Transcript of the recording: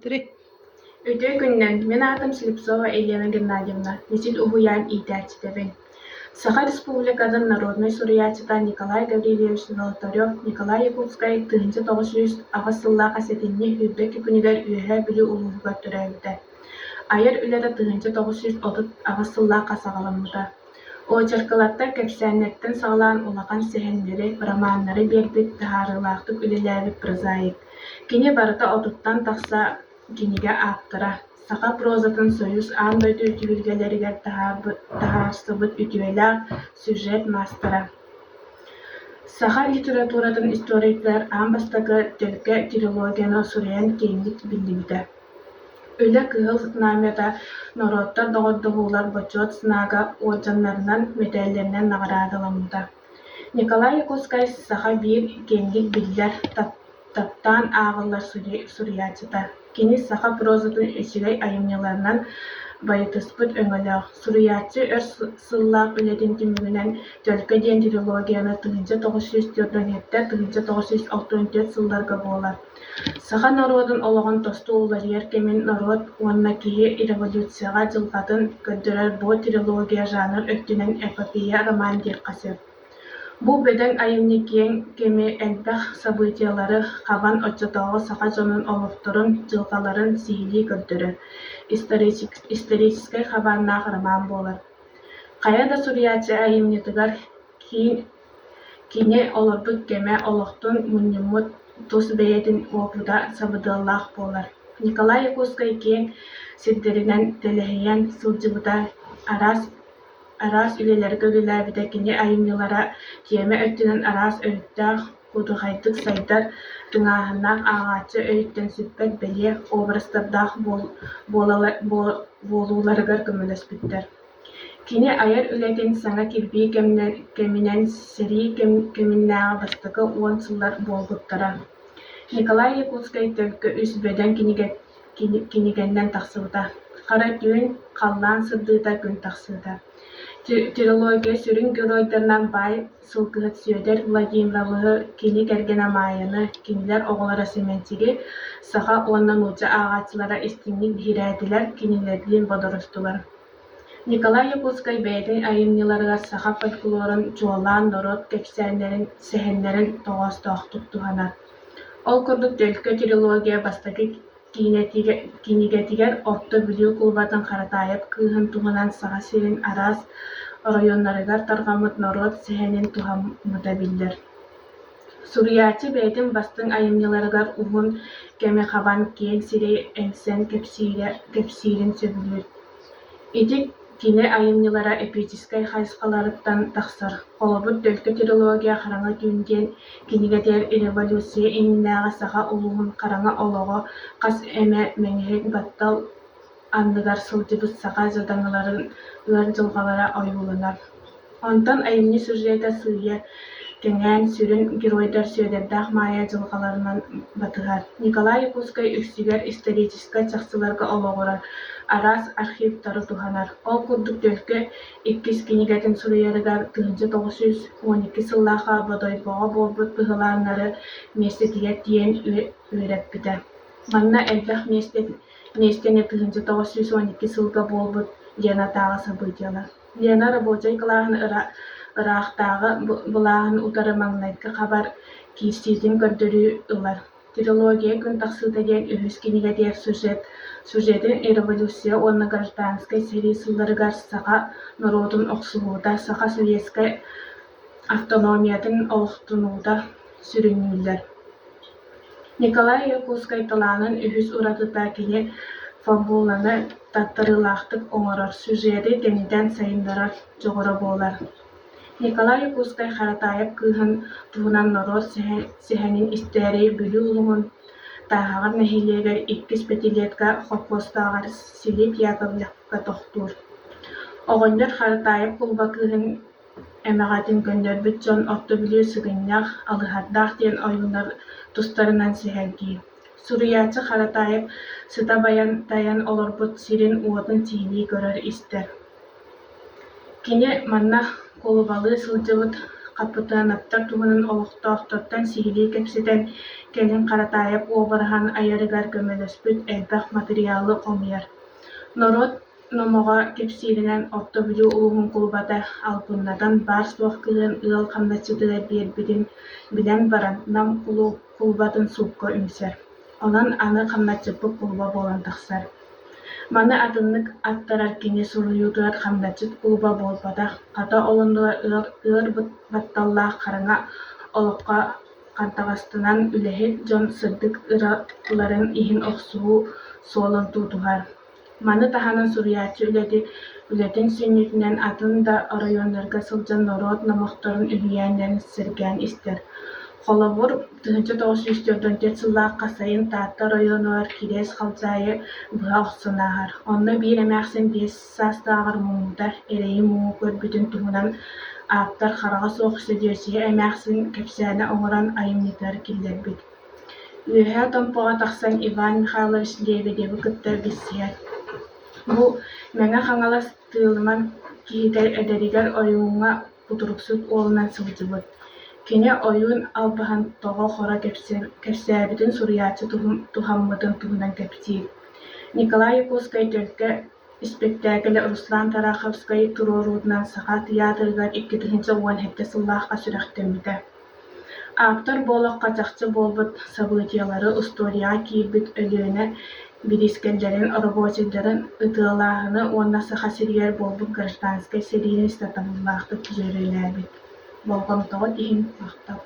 Три. Үтүө күнүнэн, мин аатым Слепцова Елена Геннадьевна, Мичил уһуйаан иитээччитэбин. Саха Республикатын народнай суруйааччыта Николай Гаврильевич Золотарев Николай Якутскай 1908 сыллаах сэтинньи 22 күнүгэр Үөһээ Бүлүү улууһугар төрөөбүтэ. Айар үлэтэ 1938 сыллаахха саҕаламмыта. Очеркалартан, кэпсээннэртэн саҕалаан улахан сэһэннэри, романнары биэрбит, таһаарыылаахтык үлэлээбит прозаик. Кини барыта отуттан тахса кинигэ ааптара, саха прозатын Союз аан дойду түһүлгэлэригэр таһаарсыбыт үтүөлээх сюжет маастара. Саха литературатын историятыгар аан бастакы «Төлкө» трилогияны суруйан киэҥник биллибитэ. Үлэ Кыһыл Знамята, Норуоттар доҕордоһуулар Бочуот знага уордьаннарынан, мэтээллэринэн наҕараадаламмыта. Николай Якутскай саха биир киэҥник биллэр, таптаан ааҕыллар суруйааччыта. Кини саха прозатын үчүгэй айымньыларынан байытыспыт өҥөлөөх. Суруйааччы өр сыллаах үлэтин түмүгүнэн «Төлкө» диэн трилогияны 1947 1964 сылларга буолар. Саха норуотун олоҕун тосту уларыйар кэмин норуот уонна киһи революцияҕа дьылҕатын көрдөрөр бу трилогия жанр өттүнэн эпопея роман диэххэ сөп. Бу бөдөҥ айымньы киэҥ кэми элбэх событиелары хабан оччотооҕу саха дьонун олохторун, дьылҕаларын сиһилии көрдөрөр, историческай хабааннаах роман буолар. Хайа да суруйааччы айымньытыгар киин Кини олорбут кэмэ олохтон мунньуммут тус бэйэтин уопута сабыдыаллаах буолар. Николай Якутскай киэҥ сирдэринэн тэлэһийэн сылдьыбыта, араас араас үлэлэргэ үлэлээбитэ кини айымньылара тиэмэ өттүнэн араас өрүттээх, кудухайдык сайдар, тыҥааһыннаах ааҕааччы өйүттэн сүппэт бэлиэ образтардаах буолууларыгар көмөлөспүттэр. Кини айар үлэтин саҥа кирбии кэминэн сэрии кэминээҕи бастакы уон сыллар буолбуттара. Николай Якутскай Төлкө үс бөдөҥ кинигэннэн тахсыбыта: «Хара түүн», «Халлаан сырдыыта, күн тахсыыта». Трилогия сүрүн геройдарынан баай сылгыһыт Сүөдэр Владимировиһы, кини кэргэнэ Маайаны, кинилэр оҕолоро Сэмэнчиги саха уонна нуучча ааҕааччылара истиҥник биһирээтилэр, кинилэрдиин бодорустулар. Николай Якутскай бэйэтин айымньыларыгар саха фольклорун, чуолаан норуот кэпсээннэрин, сэһэннэрин тоҕоостоохтук туһанар. Ол курдук «Төлкө» трилогия бастакы кинигэтигэр Орто Бүлүү кулубатын Харатаайап кыыһын туһунан Саха сирин араас оройуоннарыгар тарҕаммыт норуот сэһэнин туһаммыта биллэр. Суруйааччы бэйэтин бастыҥ айымньыларыгар уһун кэми хабан киэҥ сири эҥсэн кэпсиирин сөбүлүүр. Ити кини айымньылара эпическэй хайысхаларыттан тахсар, холобур, «Төлкө» трилогия «Хараҥа түүн» диэн кинигэтигэр революция иннинээҕи саха улууһун хараҥа олоҕо хас эмэ мэҥиһик баттал анныгар сылдьыбыт саха дьадаҥыларын ыар дьылҕалара ойууланар. Онтон айымньы сюжета сыыйа кэҥээн, сүрүн геройдар Сүөдэрдээх Маайа дьылҕаларынан батыһар. Николай Якутскай үксүгэр историческай чахчыларга олоҕурар, араас архивтары туһанар. Ол курдук Төлкө иккис кинигэтин суруйарыгар 1912 сыллаахха Бодойбоҕо буолбут быһылааннары миэстэтигэр тиийэн үөрэппитэ. Манна элбэх миэстэни 1912 сылга буолбут Ленатааҕы событиелар. Лена рабочай кылааһын ыраахтааҕы былааһын утары маҥнайгы хабар киирсиитин көрдөрүү ылар. Трилогия күн тахсыыта диэн үһүс кинигэтигэр сюжетын революция уонна гражданскай сэрии сылларыгар саха норуотун охсуһуута, саха советскай автономиятын олохтонуута сүрүннүүллэр. Николай Якутскай талаанын үһүс уратыта кини фабуланы таттарыылаахтык оҥорор, сюжеты тэнитэн сайыннарар дьоҕура буолар. Николай Якутскай Харатаайап кыыһын туһунан норуот сэһэнин истээри Бүлүү улууһун Тааһаҕар нэһилиэгэр иккис пятилетка холкуостааҕар Силип Яковлевка тохтуур. Оҕонньор Харатаайап кулуба кыыһын Эмэҕэтин көннөрбүт дьон Орто Бүлүү сыгынньах, Алыһардаах диэн ойууннар тустарынан сэһэргиир. Суруйааччы Харатаайап сыта байан-тайан олорбут сирин-уотун сиһилии көрөр-истэр. Кини манна кулубалыы сылдьыбыт. Хапытыанаптар туһунан олохтоохтортон сиһилии кэпсэтэн, кэлин Харатаайап уобараһын айарыгар көмөлөспүт элбэх матырыйаалы хомуйар. Норуот номоҕо кэпсииринэн Орто Бүлүү улууһун кулубата албыннатан баар-суох кыыһын ыал хамначчытыгар биэрбитин билэн баран, Нам кулубатын суукка үҥсэр. Онон аны хамначчыппыт кулуба буолан тахсар. Маны атыннык аттарар кини суруйуутугар хамначчыт кулуба буолбатах, хата ол оннугар ыар батталлаах хараҥа олоххо хантаҕастанан үлэһит дьон сырдык ыраларын иһин охсуһуу суолун тутуһар. Маны таһынан суруйааччы үлэтин сүнньүтүнэн атын да оройуоннарга сылдьан норуот номохторун, үһүйээннэрин сэргээн истэр. Холобур, 1944 сыллаахха сайын Таатта оройуонугар Кириэс Халдьаайы быһа охсон ааһар. Онно биир эмээхсин 5 саастааҕар муммута, эрэйи-муҥу көрбүтүн туһунан ааптар хараҕа суох Сөдүөччүйэ эмээхсин кэпсээнэ оҥорон айымньытыгар киллэрбит. Үөһээ Томпоҕо тахсан Иван Михайлович Лебедевы кытта билсиһэр. Бу Мэҥэ Хаҥалас Тыылыман киһитэ эдэригэр ойууҥҥа кутуруксут уолунан сылдьыбыт. Кини ойуун албаһын тоҕо-хоро кэпсээбитин суруйааччы туһаммытын туһунан кэпсиир. Николай Якутскай Төлкө испэктээкилэ Руслан Тараховскай туруоруутунан Саха тыйаатырыгар 2017 сыллаахха сүрэхтэммитэ. Ааптар буолуохха чахчы буолбут событиелары устуоруйаҕа киирбит Өлүөнэ бириискэлэрин оробуочайдарын ытыалааһыны уонна Саха сиригэр буолбут гражданскай сэриини сатабыллаахтык дьүөрэлээбит. Болҕомтоҕут иһин махтал.